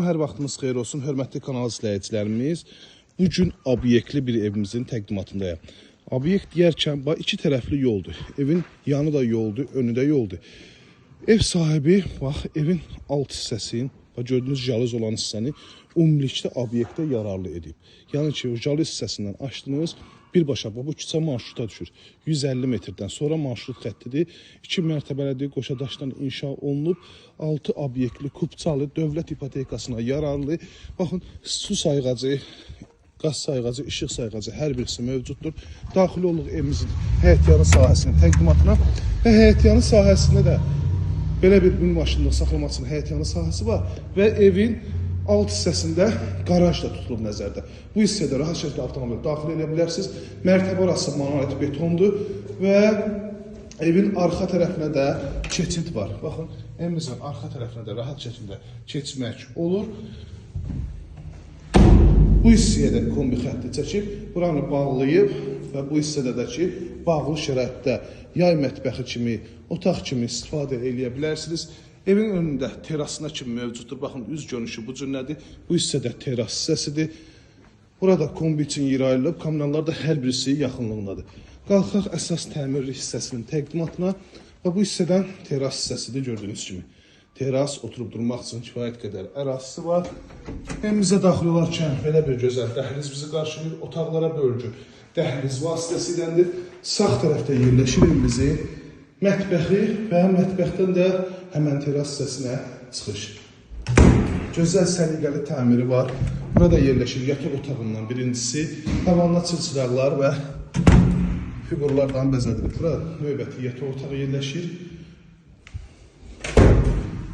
Hər vaxtınız xeyir olsun, hörmətli kanal izləyicilərimiz. Bu gün obyektli bir evimizin təqdimatındayam. Obyekt deyərkən, bax, iki tərəfli yoldur. Evin yanı da yoldur, önü də yoldur. Ev sahibi, bax, evin alt hissəsini, bax, gördüyünüz jalüz olan hissəni ümumilikdə obyektə yararlı edib. Yəni ki, o jalüz hissəsindən açdınız, birbaşa bu küçə marşruta düşür. 150 metrdən sonra marşrut xəttidir. 2 mərtəbəlidir, qoşa daşdan inşa olunub. 6 obyektli, kupçalı, dövlət ipotekasına yararlı. Baxın, su sayğacı, qaz sayğacı, işıq sayğacı hər birisi mövcuddur. Daxil olduq evimizin həyətyanı sahəsinin təqdimatına və həyətyanı sahəsində də belə bir min maşınlıq saxlamaq üçün həyətyanı sahəsi var və evin alt hissəsində qaraj da tutulub nəzərdə. Bu hissədə rahat şəkildə avtomobil daxil edə bilərsiniz. Mərtəbə arası monolit betondur və evin arxa tərəfinə də keçid var. Baxın, evimizin arxa tərəfinə də rahat şəkildə keçmək olur. Bu hissəyə də kombi xətti çəkib, buranı bağlayıb və bu hissədə də ki, bağlı şəraitdə yay mətbəxi kimi, otaq kimi istifadə eləyə bilərsiniz. Evin önündə terasına kimi mövcuddur. Baxın, üz görünüşü bu cür nədir. Bu hissədə teras hissəsidir. Burada kombi üçün yer ayrılıb, kommunallar da hər birisi yaxınlığındadır. Qalxaq əsas təmirli hissəsinin təqdimatına və bu hissədən teras hissəsidir gördüyünüz kimi. Teras oturub durmaq üçün kifayət qədər ərazisi var. Evimizə daxil olarkən belə bir gözəl dəhliz bizi qarşılayır. Otaqlara bölgü dəhliz vasitəsiyləndir. Sağ tərəfdə yerləşir evimizin mətbəxi və mətbəxdən də həmən teras hissəsinə çıxış. Gözəl səliqəli təmiri var. Burada yerləşir yataq otağından birincisi. Tavanına çılçıraqlar və fiqurlardan bəzədilib. Burada növbəti yataq otağı yerləşir.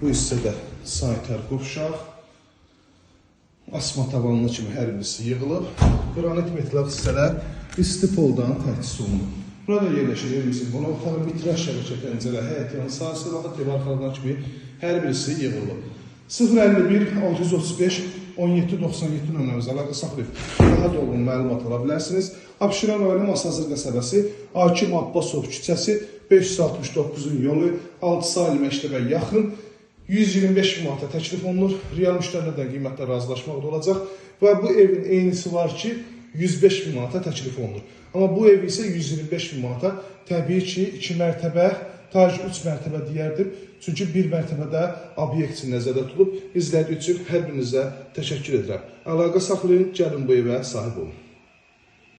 Bu hissədə sanitar qovşaq, asma tavanlı kimi hər birisi yığılıb. Qranit metlaq hissələr isti poldan təchiz olunub. Burada yerləşir evimizin qonaq otağı, vitraj şəbəkə pəncərə, həyətyanı sahəsi, baxın, divar xalqına kimi hər birisi yığılıb. 051 635 17 97 nömrəmizə əlaqə saxlayıb daha dolğun məlumat ala bilərsiniz. Abşeron rayonu Masazır qəsəbəsi, Hakim Abbasov küçəsi, 569-un yolu, 6 saylı məktəbə yaxın 125 min manata təklif olunur. Real müştərilərdən qiymətdə razılaşmaq da olacaq və bu evin eynisi var ki, 105 min manata təklif olunur. Amma bu ev isə 125 min manata, təbii ki, 2 mərtəbə, ta 3 mərtəbə deyərdim. Çünki bir mərtəbədə obyekt üçün nəzərdə tutulub. İzlədiyi üçün hər birinizə təşəkkür edirəm. Əlaqə saxlayın, gəlin bu evə sahib olun.